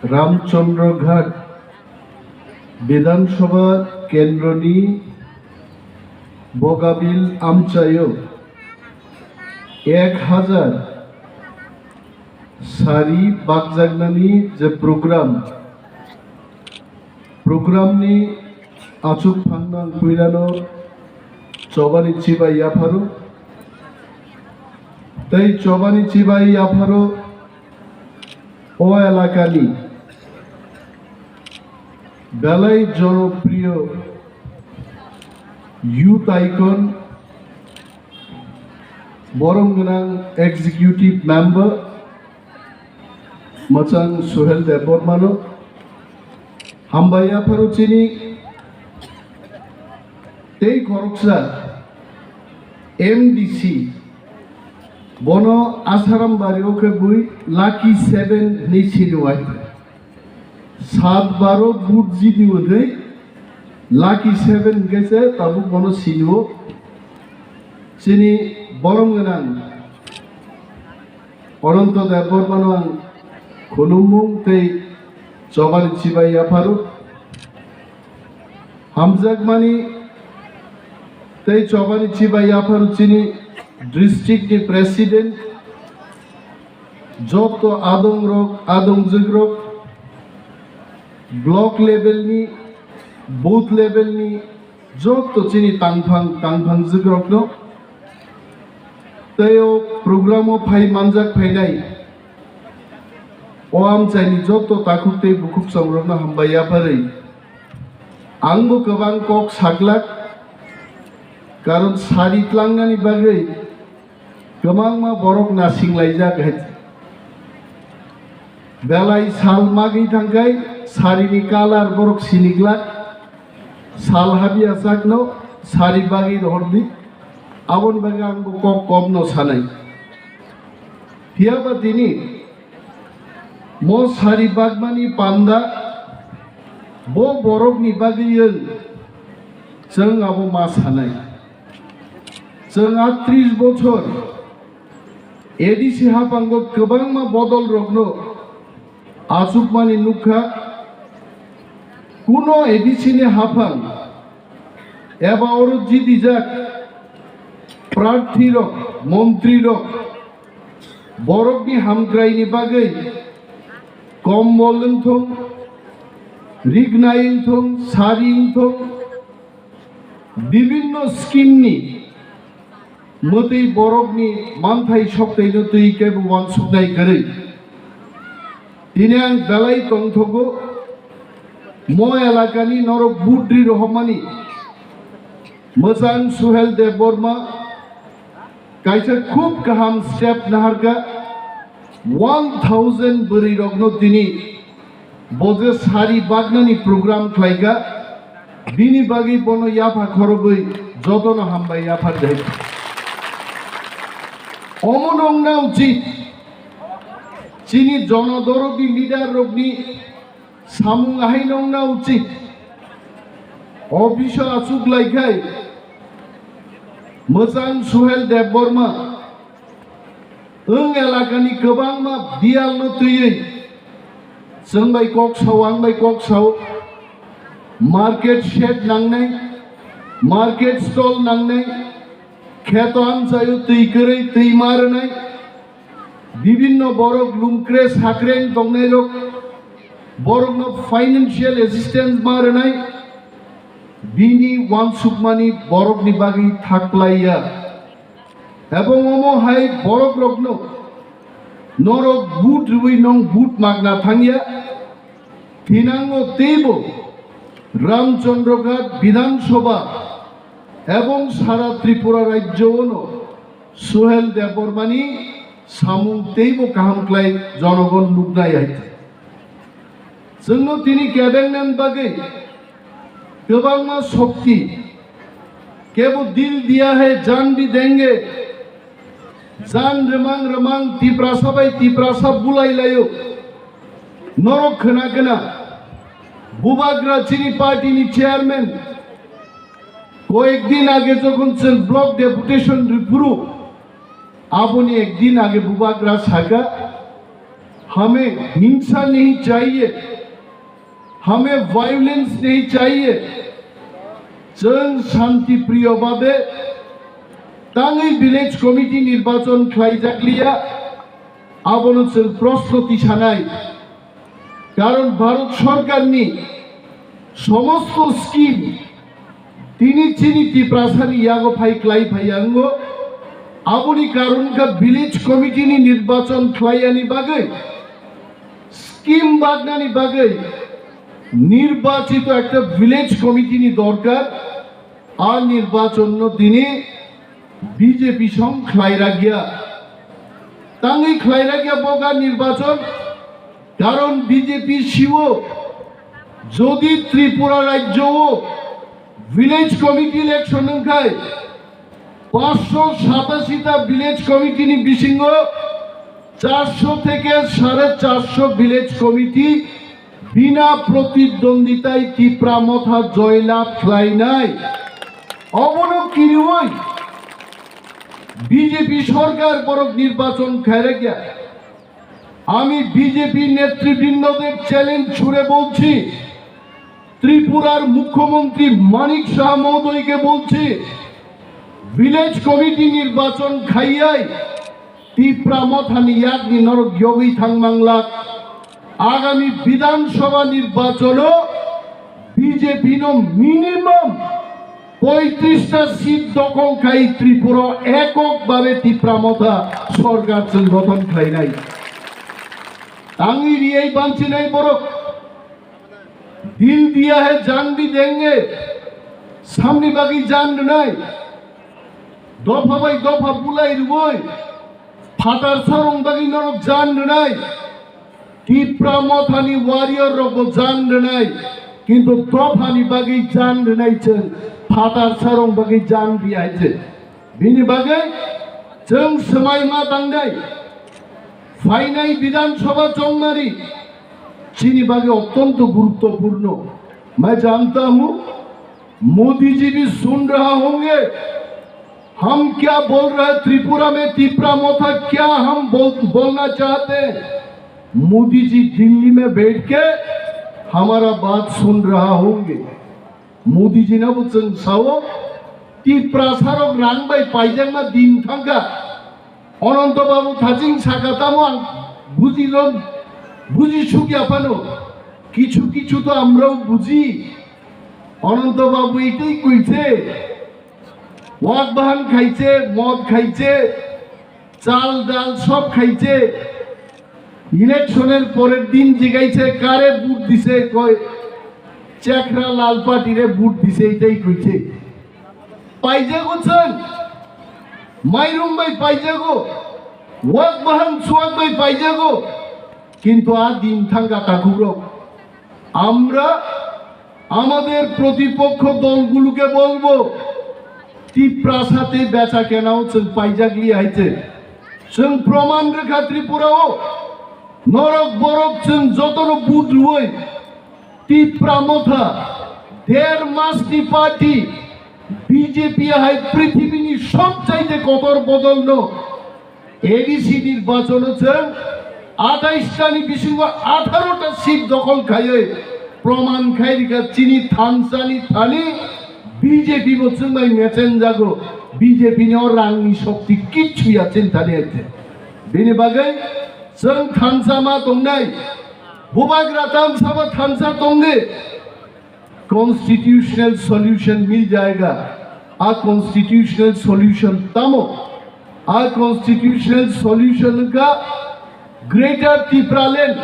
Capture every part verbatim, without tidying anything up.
Ramchandra Ghat Bidhan Sabha Kendroni Bogabil amchaio ek hajar sari bakjaknani je program, program ni achuk phangnang puilano chobani chibai yapharo. Tei chobani chibai yapharo o elakani belai jonopriyo youth icon, borom gwnang executive member, Mwchang Suhel Debbarmano hambai yapharo chini tei khoroksa M D C, bono Asaram bari o khe bui Lucky Seven hinwi siniwai. Sat baro but jidi wngwi Lucky Seven hwnkhe se tabuk bono sinio. Chini borom gwnang Ananto Debbarmano ang khulumung tei chobani chibai yapharo. Hamjakmani tei chobani chibai yapharo chini district ni president, joto adong rok, adongjwk rok, block level ni, booth level ni, joto chini tangphang, tangphangjwk rokno, tei o program o phai manjak phainai o amchaini joto takhuk tei bukhuk chongrokno hambai yapharwi. Angbo kwbang kok saklak, karon sari tlangnani bagwi kwbangma borok nasinglaijak hai. Belai sal magwi thangkhai sarini kalar borok siniglak, sal habya sakno sari bagwi rohordi, aboni bagwi angbo kok komno sanai. Phiyaba tini mo sari bagmani panda bo borokni bagwi wng, chwng abo ma sanai. Chwng atris bochor A D C haphango kwbangma bodol rokno achukmani nukha. Kuno A D C ni haphang eba oro jidijak prarthi rok, montri rok borokni hamkraini bagwi kombol wngthung, rignai wngthung, sari wngthung, bibinno scheme ni mwtwi borokni manthai soktaino twi kebo uansuknai kwrwi. Tini ang belai tongthogo, mo elakani norok budri rohormani Mwchang Suhel Debbarma kaisa khub kaham step naharkha, one thousand bwrwi rokno tini bo je sari bagnani program khlaikha, bini bagwi bono yapha khorobwi jotono hambai yapharjai. Omo nongna uchit, chini jonodorodi leader rokni samung ahai nongna uchit. Office o achuk laikhai Mwchang Suhel Debbarma wng elakani kwbangma biyalno twiwi chwng bai kok sao, ang bai kok sao, market shed nangnai, market stall nangnai, kheto amchaio twi kwrwi twi ma rwnai, bibinno borok lungkre sakreng tongnairok, borokno financial assistance ma rwnai, bini uansukmani borokni bagwi thaklaiya. Ebong omo hai borok rokno norok vote rwui nong vote magna thangya. Thinango teibo Ramchandra Ghat Bidhan Sabha ebong sara Tripura rajyo ono Suhel Debbarmani samung teibo kaham khlai jonogon nuknai hai. Chwngno tini kebengnani bagwi kwbangma shokti, kebo dil diya hai jaan bhi denge, jaan rwmang rwmang Tiprasa bai Tiprasa bulai laio. Norok khna khna Bubagra chini party ni chairman koyek din age jokhon chwng block deputation rwphuru, aboni ek din age Bubagra saka, हमें हिंसा नहीं चाहिए, हमें वायलेंस नहीं चाहिए। Chwng shanti priyo babe tangwi village committee nirbachon khlaijakliya, abono chwng proshno tisanai. Karon Bharat Sorkarni somosto scheme tini chini Tiprasani yago phai klai phai yango. Aboni karon kha village committee ni nirbachon khlaiyani bagwi, scheme bagnani bagwi nirbachito ekta village committee ni dorkar. A nirbachon no tini B J P song khlai rakya. Tangwi khlai rakya boga nirbachon. Karon B J P siwo, jodi Tripura rajyo o village committee election wngkhai, paanch sho satashi ta village committee ni bisingo char sho theke sare char sho village committee bina protidwonditai Tipra Motha joylab khlainai. Obono kiriwi B J P sorkar borok nirbachon khairakya. আমি বিজেপি নেতৃবৃন্দদের চ্যালেঞ্জ ছুড়ে বলছি, ত্রিপুরার মুখ্যমন্ত্রী মানিক সাহা মহোদয়কে বলছি, village committee নির্বাচন খাইয়াই তিপ্রা মথানি ইয়াগনি নরক যোগী থাংমাংলাক। আগামী বিধানসভা নির্বাচনও বিজেপি নো মিনিমাম পঁয়ত্রিশটা সিট দখল খাই ত্রিপুরা এককভাবে তিপ্রা মথা সরকার চুল গঠন খাই নাই। Tangwi riyai banchi nai borok. Dil diya hai jaan bhi denge. Samni bagwi jaan rwnai. Dopha bai dopha bulai rwoi. Phatar sarong bagwi norok jaan rwnai. Tipra mothani warrior rokbo jaan rwnai. Kintu dophani bagwi jaan rwnai chwng. Phatar sarong bagwi jaan riyai chwng. Bini bagwi chwng swmai ma tangnai. Phainai Bidhan Sabha chongmani chini bagwi ottonto guruttopurno. Main janta hu, Modi ji bhi sun raha honge, hum kya bol rahe, Tripura mein Tipra motha kya hum bol, bolna chahte hain, Modi ji Delhi mein baith ke hamara baat sun raha honge. Modi ji no bo chwng sao, Tiprasa rok rang bai paijakma din thangkha. Ananto Babu thaching saka tamo ang buji lon, buji sukya phano. Kichu kichu to amrao buji. Ananto Babu itei kuiche. Wak bahan khaiche, mod khaiche, chal dal sob khaiche. Election er porer din jigaise kare vote dise, koi Chekra Lal Party re vote dise, itai koise. Paijago chwng, mairum bai paijago, wak bahan suwak bai paijago, kintu a din thangkha takhukrok. Amra Amader protipokho dolguloke bolbo, Tiprasate becha kenao chwng paijak liya hai chwng. Chwng proman rwkha Tripurao, norok borok chwng jotono vote rwoi, Tipra motha, der masni party, B J P hai prithibini sobchaite kotor bodolno A D C nirbachono chwng athais tani bisingo atharo ta seat dokhol khaiwi proman khai rikha chini thansani thani B J P bo chwngbai mechenjago, B J P ni o rangni shokti kichu ya chini thani aithe. Bini bagwi chwng thansa ma tongnai, bubagra tamsabo thansa tongdi. Constitutional solution mil jayega. A constitutional solution tamo? A constitutional solution ka Greater Tipraland.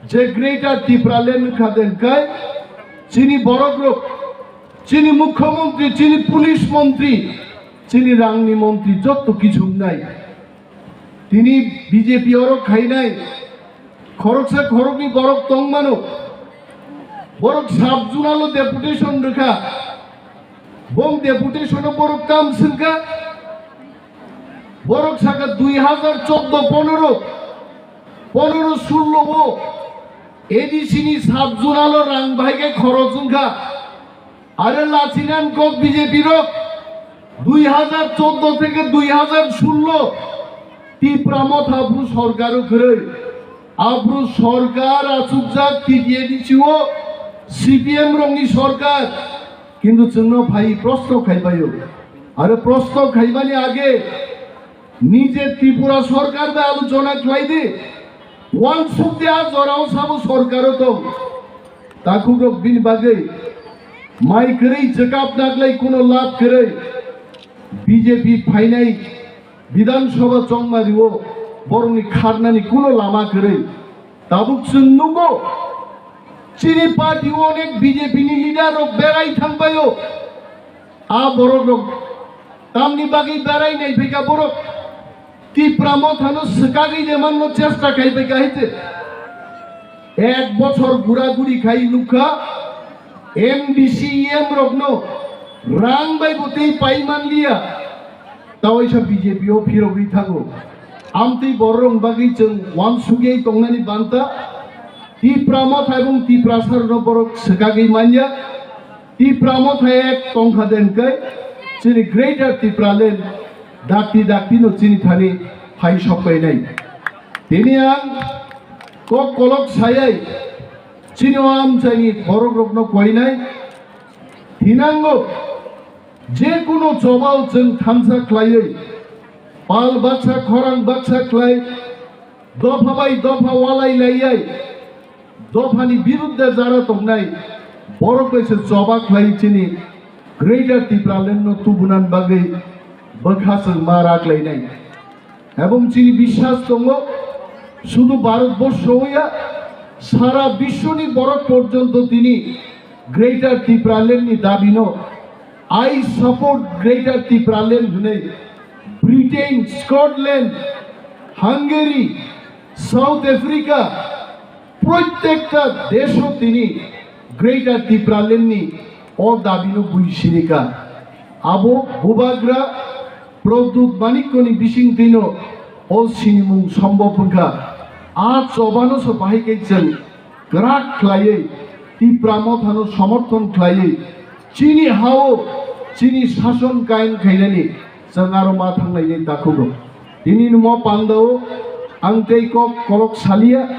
Je Greater Tipraland ka den kai chini borok rok, chini mukhyamantri, chini police mantri, chini rangni mantri jotto kichu nai. Tini B J P oro khainai khoroksa khorokni borok tongmano. Borok sub zonal o deputation rwkha. Bong deputation o borok kam swngkha. Borok saka dui hazar choddo ponoro, ponoro sullo o A D C ni sub zonal o rang bahai khe khorok wngkha. Are lachinan kok B J P rok dui hazar choddo theke dui hazar sullo Tipra motha bu sorkar o kwrwi. Aphuru sorkar achukjak T T A D C o C P M rokni sorkar, kintu chwngno phai proshno khaibaio. Aro proshno khaibani age nije Tripura sorkar bai aluchona khlai di. Wansuk de a jorao sabo sorkaro tong. Takhukrok bini bagwi mai kwrwi chwkap naglai kuno lab kwrwi. B J P phainai Bidhan Sabha chongmario borokni kharnani kuno lama kwrwi. Tabuk chwng nungo chini party o onek B J P ni leader rok berai thangbaio. A borok rok tamni bagwi berai nai phaika borok Tipra Mothano swkagwi demanno chesta khai phaika haite. Ek bochor gura guri khai nukha M D C E M rokno rang bai bo tei pai manliya. Tawaisa B J P o phirogwi thango. Amtwi bororok bagwi chwng wansugwi tongnani banta. Tipra Motha ebong Tiprasarokno borok swkagwi manya. Tipra Motha ek tongkha de hwnkhe chini Greater Tipraland dakti dakti no chini thani phai sok painai. Tini ang kok kolok sayai chini o amchaini borok rokno koinai. Thinango je kuno chobao chwng thansa khlaiwi pal baksa khorang baksa khlai dopha bai dopha walai laiyai dophani birudde jara tongnai borok bai se choba khlai chini Greater Tipraland no tubunan bagwi bwkha chwng ma raklainai. Ebong chini biswas tongo, sudu Bharat borsho ya, sara bishwoni borok porjonto tini Greater Tipraland ni dabino "I support Greater Tipraland" hwnwi Britain, Scotland, Hungary, South Africa, proitekta desho tini Greater Tipraland ni o dabino bui sirika. Abo bubagra Pradyut Manikko ni bisingtwino o sinimung sombhob wngkha. A chobano se bahai khe chwng kwrak khlaiwi Tipra Mothano somorthon khlaiwi chini hao chini sason kaim khainani chwng aro ma thanglainai takhugo. Tini nimo pandao ang tei kok kolok saliya,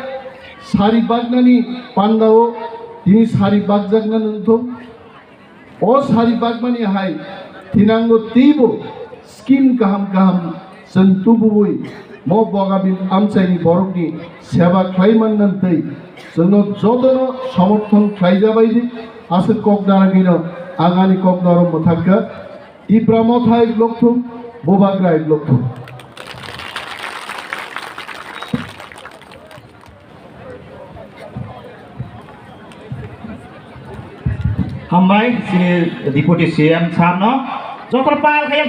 sari baknani pandao tini sari bakjakna nungthung. O sari bakmani hai thinango teibo scheme kaham kaham chwng tubuwi mo Bogabil amchaini borokni seba khlai manna tei chwngno jotono somorthon khlai jabai di. Aswk kok naragwino ang ani kok norok mwthangkha. Tipra Motha ek lokthung, Bubagra ek lokthung. Hambai, chini Deputy C M sir no. Joto pal khe